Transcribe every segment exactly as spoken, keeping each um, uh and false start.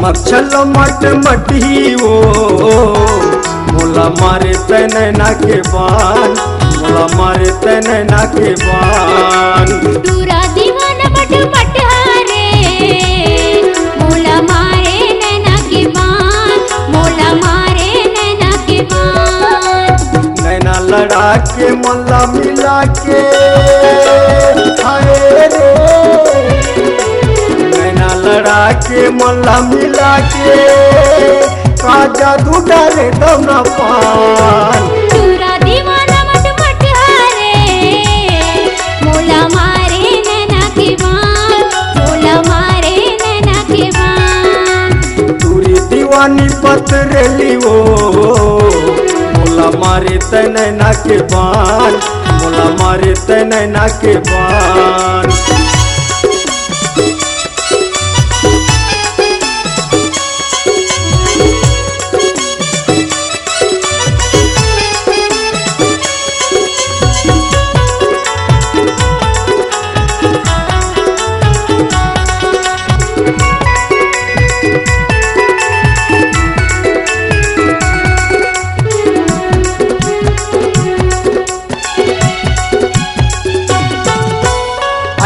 मच्छल मट मटही वो, मोला मारे तै नैना के बान, मोला मारे तै नैना के बान। टूरा दीवाना मट मट हरे, मोला मारे नैना के बान, मोला मारे नैना के बान। नैना लड़ा के मन ला मिला के, हाय रे। नैना लड़ा के मन ला मिला के, का जादू डाले दौना पान। टूरा दीवाना मट मट हरे, मोला मारे नैना के बान, मोला मारे नैना के बान। टूरी दीवानी पतरेली वो, मोला मारे तै नैना के बान, मोला मारे तै नैना के बान।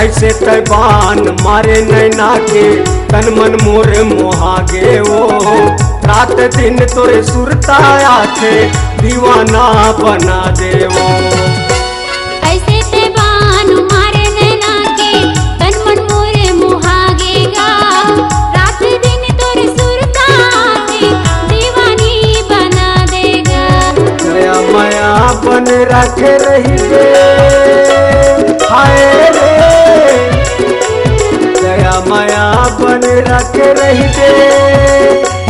ऐसे तै बान मारे नैना के, तन मन मोर मोहा गे वो। रात दिन तोरे सुरता आथे, दीवाना बना दे वो। ऐसे तै बान मारे नैना के, तन मन मोर मोहा गे गा। रात दिन तोर सुरता आथे, दीवानी बना दे गा। दया माया बन रखे रहिबे, हाय रे। दया माया बन रखे रहिबे,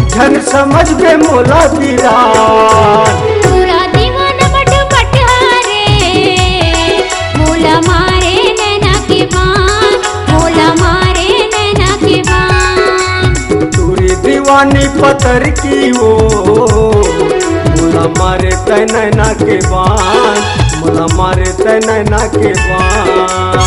झन समझबे मोला बिरान। टूरा दीवाना मट मट हरे, मोला मारे नैना के बान, मोला मारे नैना के बान। टूरी दीवानी पतरकी वो, मोला मारे तै नैना के बान, मोला मारे तै नैना के बान।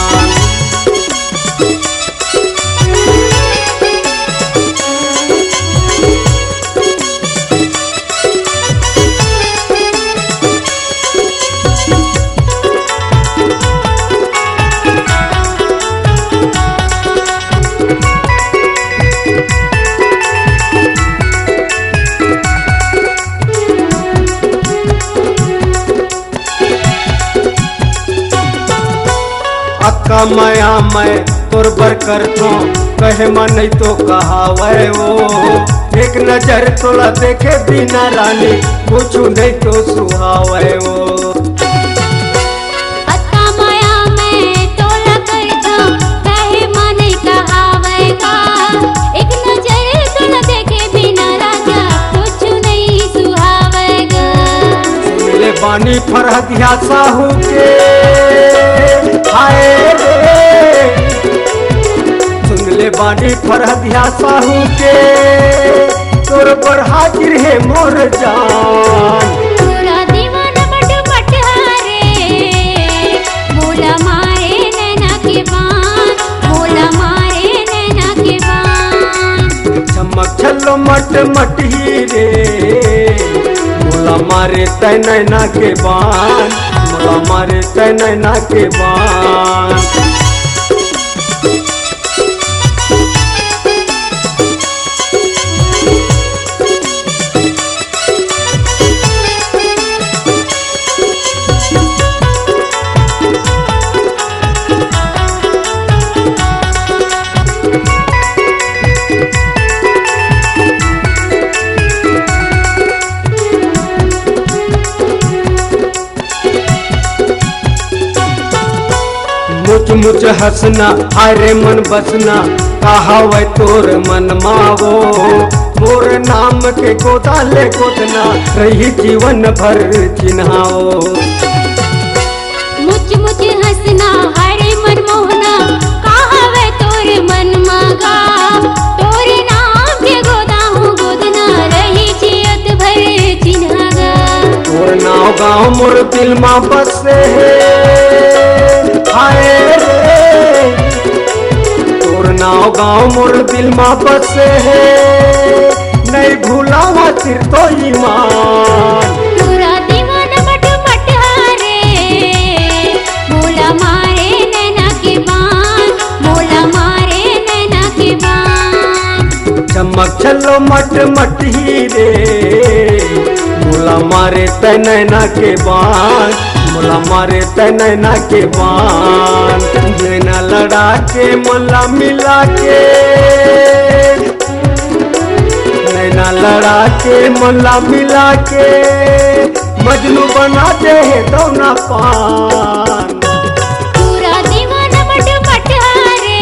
अक्का मया मैं तोर बर करथों, कहे म नहीं तो कहावै वो। एक नजर तोला देखे बिना रानी, कुछ नहीं तो सुहावै वो। अक्का मया मैं तोला करथों, कहे म नहीं कहावै गा। एक नजर तोला देखे बिना राजा, कुछ नहीं सुहावै गा। सुन ले बानी फरहदिया साहू के, हाय रे। सुन ले बानी फरहदिया साहू के, तोर बर हाजिर हे मोर जान। टूरा दीवाना मट मट हरे, मोला मारे नैना के बान, मोला मारे नैना के बान। चमक छल्लो मट मट ही रे, मोला मारे तै नैना के बान, मोला मारे तै नैना के बान। मुच मुच हंसना, हाय रे मन बसना, का हवय तोर मन मा वो। मोर नाम के गोदा ले गोदना, रही जीवन भर चिन्हाओ। मुच मुच हंसना, हाय रे मन मोहना, का हवय तोर मन मा गा। तोर नाम के गोदा हूँ गोदना, रही जियत भर चिन्हा गा। तोर नाव गाँव मोर दिल मा बसे हे, हाय रे। तोर नाव गाँव मोर दिल मा बसे हे, नहीं भुलावा सिर तो ईमान। टूरा दीवाना मट मट हरे, मोला मारे नैना के बान, मोला मारे नैना के बान। चमक छल्लो मट मट ही रे, मोला मारे तै नैना के बान, मोला मारे तै नैना के बान। नैना लड़ा के मोला मिला के, नैना लड़ा के मोला मिला के, मजनू बना दे हे दौना पान। टूरा दीवाना मट मट हरे,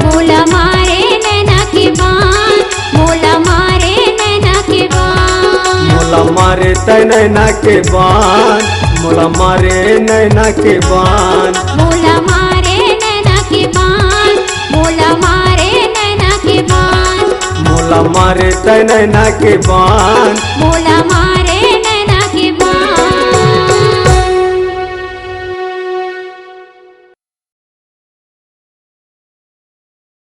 मोला मारे नैना के बान, मोला मारे नैना के बान। मोला मारे तै नैना के बान, मोला मारे नैना के बान। मोला मारे नैना के बान, मोला मारे नैना के बान। मोला मारे तै नैना के बान। मोला